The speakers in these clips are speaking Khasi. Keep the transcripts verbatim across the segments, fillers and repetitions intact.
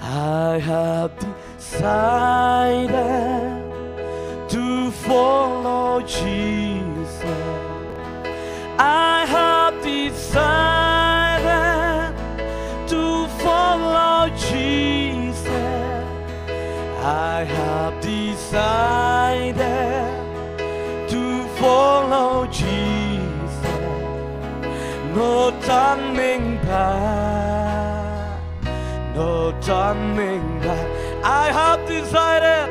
I have decided to follow Jesus. I have decided to follow Jesus. I have decided to follow Jesus. No turning back, no turning back. I have decided,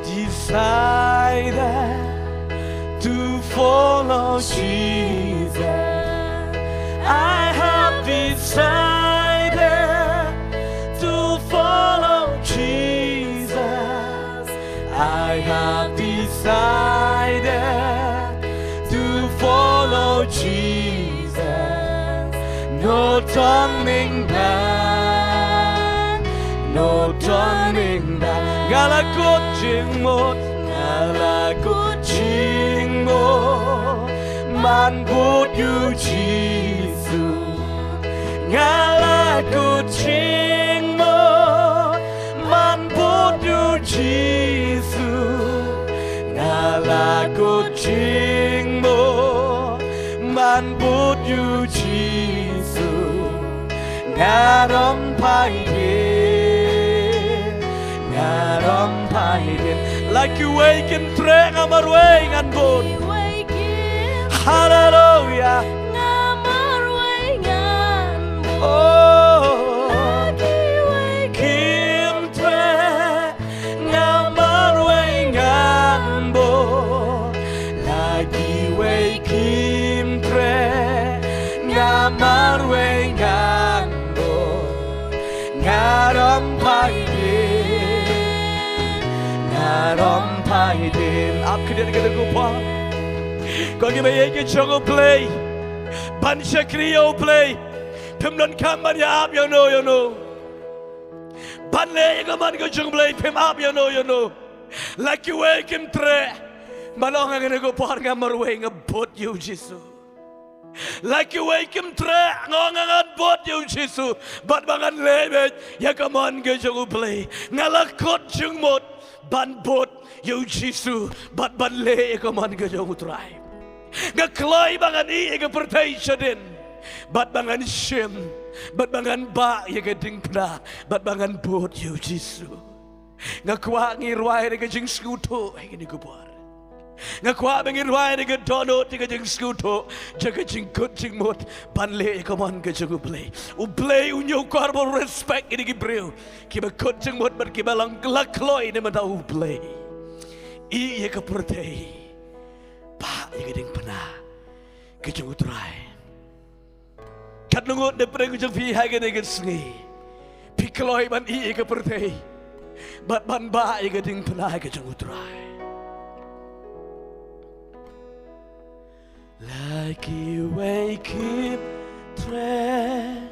decided to follow Jesus. I have decided to follow Jesus. I have decided to follow Jesus. No turning back, no turning back. Nga la kut jingmut, nga la kut jingmut ban bud ïa u Jisu. Nga la kut jingmut ban bud ïa u Jisu. Nga la kut jingmut ban bud ïa u Jisu. Nga rom phai dien, nga rom phai dien. La kiwei kim treh, nga marwei ngan bud. Haleluia. Nga marwei ngan bud. Oh. La kiwei kim treh, nga marwei ngan bud. La kiwei kim treh, nga marwei ngan bud. Nga rom phai dien, nga rom phai dien. Ap khyndiat ïa kane ka por. Ko kiba ïeit ki jong U Blei, ban shakri ïa U Blei phim donkam ban ïa ap ïano ïano. Ban leh ïa ka mon ka jong U Blei phim ap ïano ïano. La kiwei kim treh, ban ong ha kane ka por nga marwei nga bud ïa u Jisu. La kiwei kim treh, nga ong ngan bud ïa u Jisu bad ba ngan leh beit ïa ka mon ka jong U Blei. Nga la kut jingmut ban bud ïa u Jisu bad ban leh ïa ka mon ka jong U Trai. Nga kloi ba ngan ïeh ïa ka pyrthei shadien bad ba ngan shim bad ba ngan bah ïa ka diengphna bad ba ngan bud ïa u Jisu. Nga kwah ngi rwai da ka jingsngewthuh ha kane ka por. Nga kwah ba ngi rwai da ka dohnud da ka jingsngewthuh, da ka jingkut jingmut ban leh ïa ka mon ka jong U Blei. U Blei u ñiewkor bad u respect ïa kine ki briew kiba kut jingmut bad kiba long la kloi na bynta U Blei. Ïeh ïa ka pyrthei, bah ïa ka diengphna ka jong U Trai. Katno ngut na pdeng jong phi ha kane ka sngi phi kloi ban ïeh ïa ka pyrthei bad ban bah ïa ka diengphna ka jong U Trai? La kiwei kim treh,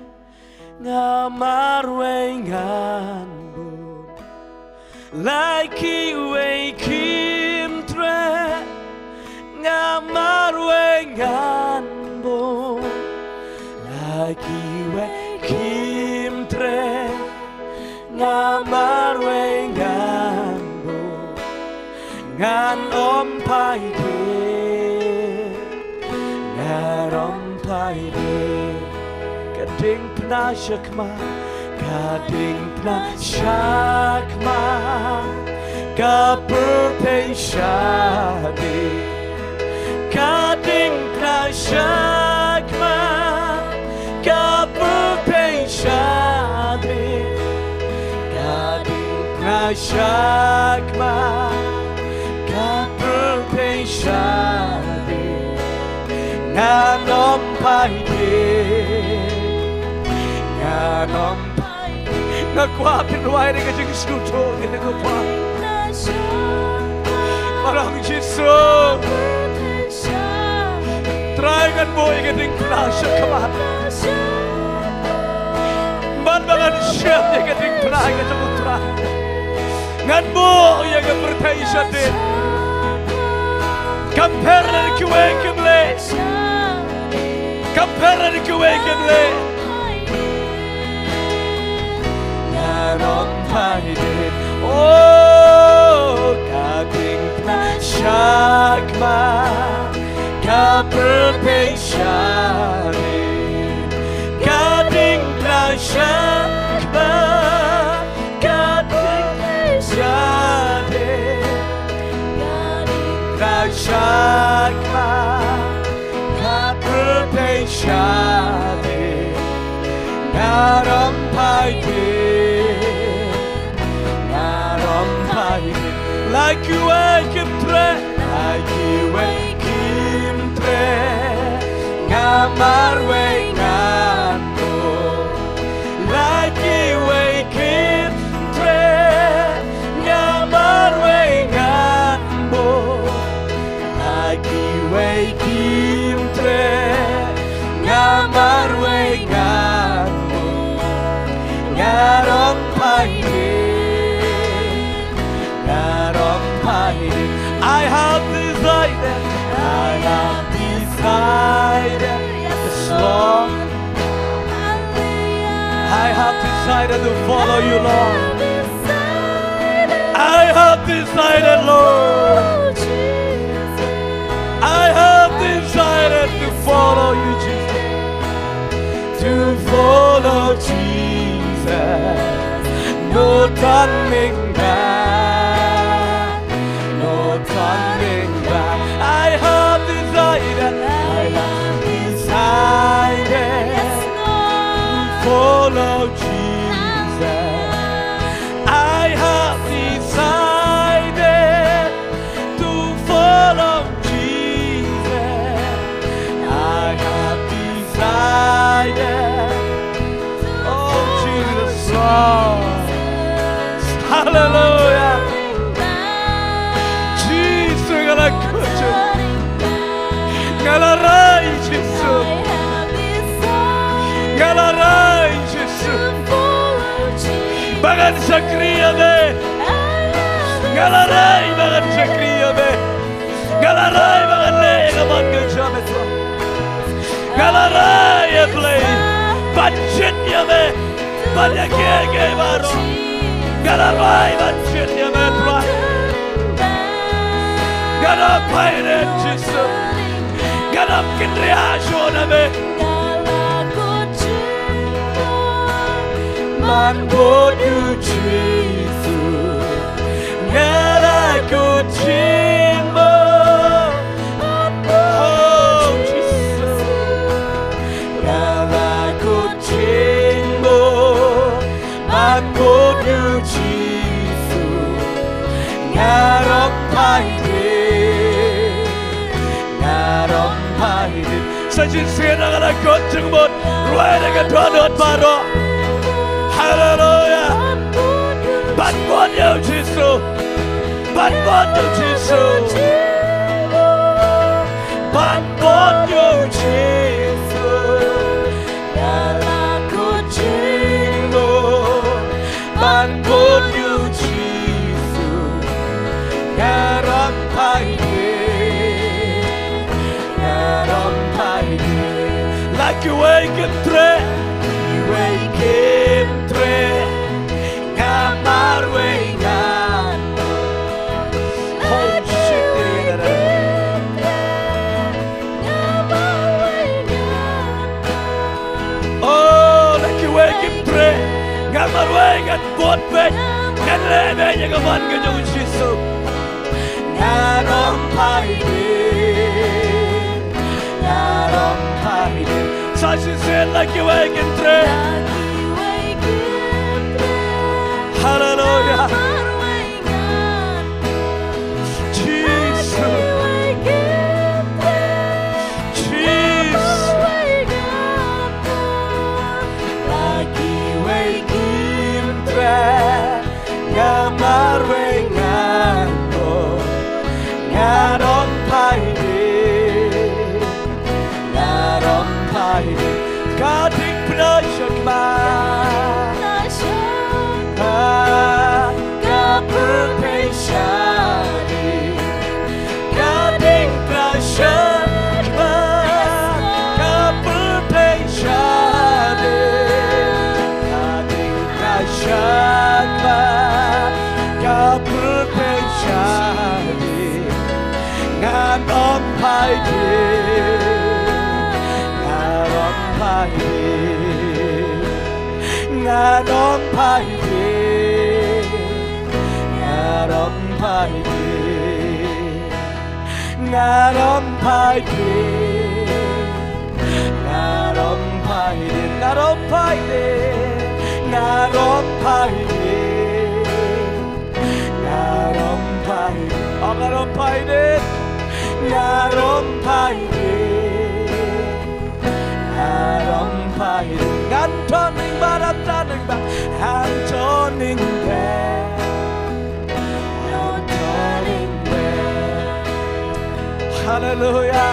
nga marwei ngan bud. La kiwei kim treh, nga marwei ngan bud. La kiwei kim treh, nga marwei ngan bud. Ngan rom phai dien, ngan rom phai dien. Ka diengphna shakhmat, ka diengphna shakhmat, ka pyrthei shadien. Ka diengphna shakhmat, ka pyrthei shadien. Ka diengphna shakhmat, ka pyrthei shadien. Ngan rom phai dien, ngan rom phai dien. Nga kwah phin rwai da ka jingsngewthuh ha kane ka por. Ba ong Jisu, Trai, ngan buh ïa ka diengphna shakhmat bad ba ngan shim ïa ka diengphna ka jong U Trai. Ngan buh ïa ka pyrthei shadien. Kam pher na kiwei kim leh, kam pher na kiwei kim leh. La kiwei kim treh, la kiwei kim treh, nga marwei ngan bud. La kiwei kim treh, nga marwei ngan bud. La kiwei kim treh, nga marwei ngan bud. Nga rong phai dien, nga rong phai dien. I have decided, I have decided, yes, Lord. I have decided to follow you, Lord. I have decided, Lord. I have decided to follow you, Jesus. To follow Jesus. No turning back. No turning back. I have decided. I have decided. Yes, Lord. To follow Jesus. I have decided to follow Jesus. I have decided. Oh, Jesus, Lord. Hallelujah. Jesus, nga la kut. Nga la rai, Jesus. Nga la rai, Jesus. Ba ngan shakri ïa me. Nga la rai ba ngan shakri ïa me. Nga la rai ba ngan leh ïa ka mon ka jong me. Nga la rai, eh, Blei, ban jied ïa me. Ban ïa kiei kiei baroh. Nga la rai ban jied ïa me, Trai. Nga la phai dien, Jisu. Nga la kynriah shuh na me. Ban bud ïa u Jisu. Nga la kut jingmut. Oh, Jisu. Nga la kut jingmut. Ban bud ïa u Jisu. Nga rong phai dien. Nga rong phai dien. Sa shisien nga la kut jingmut. Rwai da ka dohnud baroh. Haleluya. Ban bud ïa u Jisu. Ban bud ïa u Jisu. Ban bud ïa u Jisu. Nga la kut jingmut. Ban bud ïa u Jisu. Nga rong phai dien. Nga rong phai dien. La kiwei kim treh. Kiwei kim treh. Nga marwei ngan. Oh, shit. Oh, la kiwei kim treh. Nga marwei ngan bud beit. Ngan leh beit ïa ka mon ka jong u Jisu. Nga rong phai dien. Nga rong phai dien. Sa shisien la kiwei kim treh. Haleluya. Jisu. Jisu. La kiwei kim treh, nga marwei ngan bud, nga rong phai dien. Nga rong phai dien. Ka ding pynshai shakhmat. Ka pyrthei shadien. Ka ding pynshai shakhmat. Ka pyrthei shadien. Ka ding pynshai shakhmat. Ka pyrthei shadien. Ngan ym phai dien, ngan ym phai dien, ngan ym phai dien, ngan ym phai dien, ngan ym phai dien, ngan ym phai dien, ngan ym phai dien, ngan ym phai dien. Ngan ym phai Nga rom phai dien, nga rom phai dien, nga rom phai dien. Ngan turning back, I'm turning back, I'm turning back, I'm turning back. Hallelujah.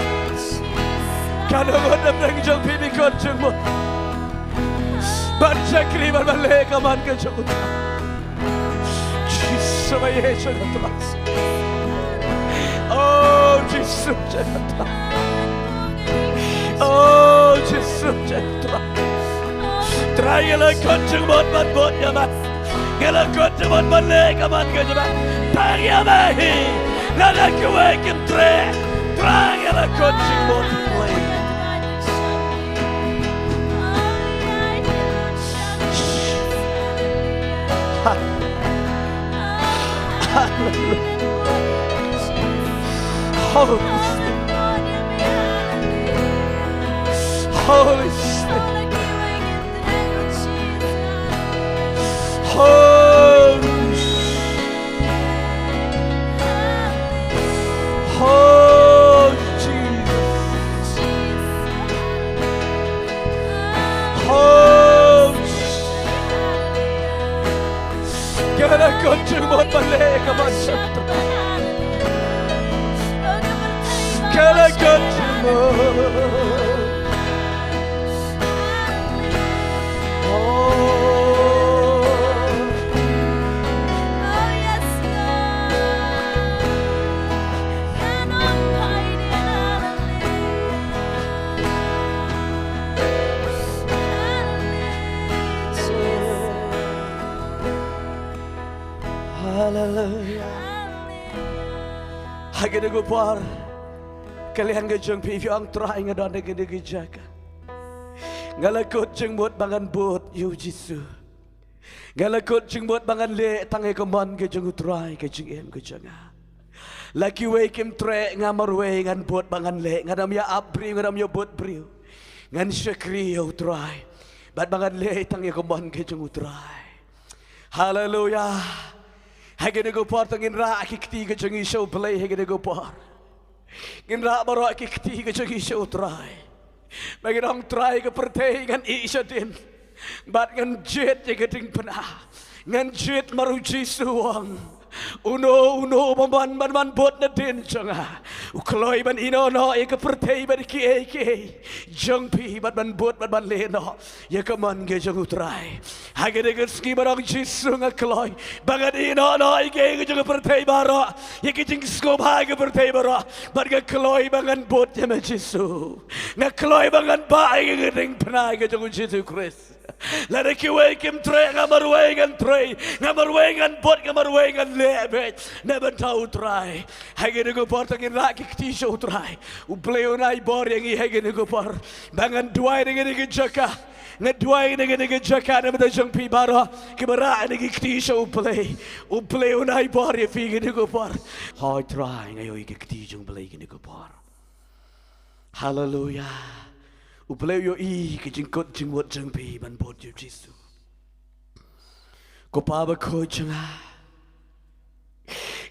Ka dang ngan dang jong phi, phi khot jingmut ban shakri, ban ban leh ka mon ka jong u Trai. Jisu, ba ïeit jong nga Trai. Oh Jisu jong nga Trai. Oh Jisu jong nga Trai. Trai, nga la khot jingmut ban bud ïa me. Nga la khot jingmut ban leh ka mon ka jong me. Tang ïa me hi. Lada kiwei kim treh, Trai, nga la khot jingmut. Holy Spirit. Holy Spirit. Holy Spirit. Oh, Jesus. Oh, Jesus. Nga la khot jingmut ban leh ka mon ka jong u Trai. Nga la khot jingmut. Oh. Hallelujah. Ha kane ka por, ka liang ka jong phi, phi ong, Trai, nga don ha kane ka jaka. Nga la khot jingmut ba ngan bud ïa u Jisu. Nga la khot jingmut ba ngan leh tang ïa ka mon ka jong u Trai, ka jingim ka jong nga. La kiwei kim treh, nga marwei ngan bud ba ngan leh, ngan ym ïa ap briew, ngan ym ïa bud briew. Ngan shakri ïa u Trai. Bad ba ngan leh tang ïa ka mon ka jong u Trai. Haleluya. Ha kane ka por to ngin rah ki kti ka jong ngi sha U Blei ha kane ka por. Ngin rah baroh ki kti ka jong ngi sha U Trai. Ba ngin ong, Trai, ka pyrthei ngan ïeh shadien. Bad ngan jied ïa ka diengphna. Ngan jied mar u Jisu u ong. Uno uno uba wan ban wan bud nadien jong nga, u kloi ban ïehnoh noh ïa ka pyrthei bad kiei kiei jong phi bad ban bud bad ban leh noh ïa ka mon ka jong U Trai. Ha kane ka sngi ba ong, Jisu, nga kloi ba ngan ïehnoh noh ïa kiei kiei jong ka pyrthei baroh, ïa ki jingsngewbha ka pyrthei baroh, bad nga kloi ba ngan bud ïa me Jisu. Nga kloi ba ngan bah ïa ka diengphna ka jong U Jisu Khrist. Lada kiwei kim treh, nga marwei ngan trei, nga marwei ngan bud, nga marwei ngan leh beit na bynta U Trai. Ha kane ka por to ngin rah ki kti sha U Trai. U Blei un ai bor ïa ngi ha kane ka por. Ba ngan duwai na kane ka jaka. Nga duwai na kane ka jaka na bynta jong phi baroh kiba rah na ki kti sha U Blei. U Blei un ai bor ïa phi ha kane ka por. Hooid Trai, nga ïohi ki kti jong U Blei ha kane ka por. Haleluya. U Blei u ïohi ki jingkhot jingmut jong phi ban bud ïa U Jisu. Ko Pa bakhuid jong nga,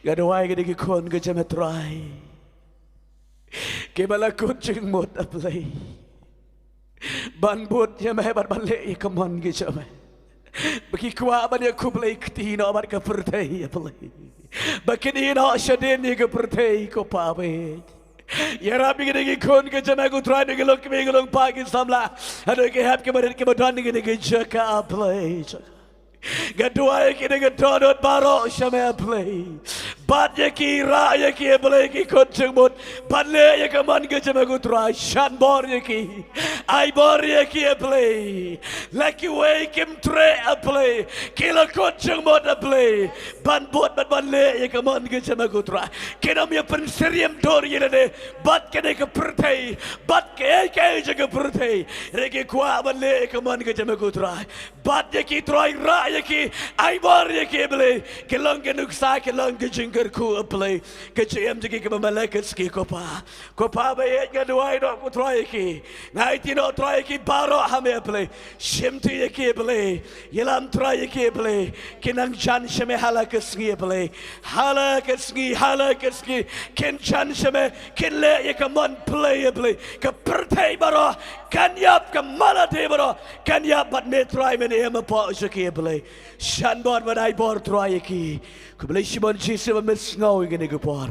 nga duwai ïa ki khun ki jong me Trai, kiba la khot jingmut, A Blei, ban bud ïa me bad ban leh ïa ka mon ka jong me. Ba ki kwah ban ïa khublei kti noh bad ka pyrthei, A Blei. Ba kin ïehnoh shadien ïa ka pyrthei, ko Pa beit. Ïarap ïa kine ki khun ki jong me ko Trai, na ki longkmie ki longpa ki samla, haduh ki hep ki barit kiba don ha kine ki jaka, A Blei. Nga duwai ïa kine ki dohnud baroh sha me, A Blei. Bat ïa ki, rah ïa ki, A Blei, ki khun jingmut ban leh ïa ka mon ka jong me ko Trai. Jan bor ïa ki, ai bor ïa ki, A Blei. La kiwei kim treh, A Blei, ki la khot jingmut, A Blei, ban bud bad ban leh ïa ka mon ka jong me ko Trai. Kin ym ïa pynsyriem dur ïa lade bad kane ka pyrthei, bad kaei kaei jong ka pyrthei. Hynrei ki kwah ban leh ïa ka mon ka jong me ko Trai. Bat ïa ki Trai, rah ïa ki, ai bor ïa ki Blei. Ki long ki nuksa, ki long ki jingkyrkhu Blei. Ki jingim jong ki kaba ma la ka sngi ko Pa. Ko Pa ba ïeit nga duwai noh ko Trai ïa ki. Nga aiti noh Trai ïa ki baroh ha me Blei. Shimti ïa ki Blei. Ïalam Trai ïa ki Blei. Kin nang jan sha me ha la ka sngi Blei. Ha la ka sngi, ha la ka sngi. Kin jan sha me, kin leh ïa ka mon Blei Blei. Ka pyrthei baroh kan ïap, ka malade baroh kan ïap, bad me Trai men ïa me pok sha ki Blei. Shan bor bad ai bor Trai ïa ki. Khublei shibun Jisu ba me sngew ïa kane ka por.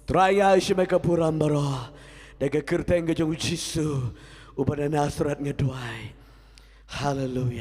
Trai nga ai sha me ka burom baroh. Da ka kyrteng ka jong u Jisu uba na Nasareth nga duwai. Haleluia.